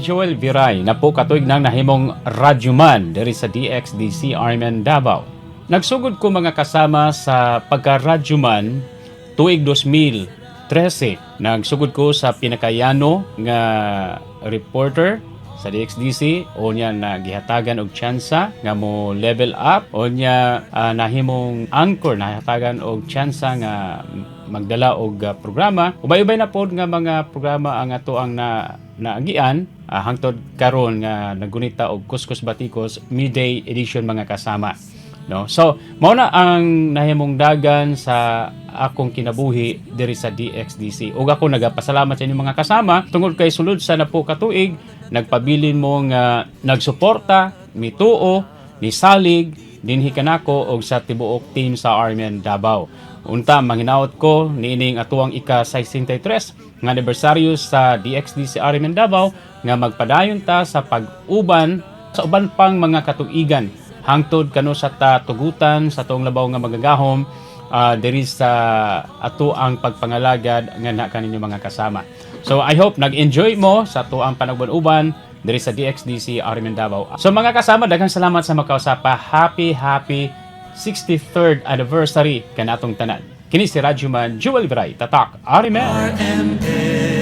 Joel Viray, napo katuig nang nahimong radyoman diri sa DXDC RMN Davao. Nagsugod ko, mga kasama, sa pagka-radyoman tuig 2013. Nagsugod ko sa pinakayano nga reporter sa DXDC o niya na gihatagan og tsansa nga mo level up o niya nahimong anchor, nahatagan og tsansa nga magdala og programa. Ubay-ubay na pod nga mga programa ang ato ang na naagian hangtod karon nga nagunita og Kuskus Batikos Midday Edition, mga kasama, no? So mao na ang nahimong dagan sa akong kinabuhi diri sa DXDC ug ako nagapasalamat sa inyong mga kasama tungod kay sulod sa napo ka tuig nagpabilin mo nga nagsuporta, mituo, nisalig dinhi kanako og sa tibuok team sa RMN Davao. Unta manghinaot ko niining atuang ika 63 nga anibersaryo sa DXDC RMN Davao nga magpadayon ta sa pag-uban sa uban pang mga katuigan hangtod kano sa ta tugutan sa tuong labaw nga magagahom diri sa ato ang pagpangalagad nga na kaninyo, mga kasama. So I hope nag-enjoy mo sa ato ang panagban-uban diri sa DXDC RMN Davao. So mga kasama, daghang salamat sa makausapa. Happy happy 63rd anniversary kanatong tanan. Kini si Radyoman Jewel Viray, Tatak RMN. RMN.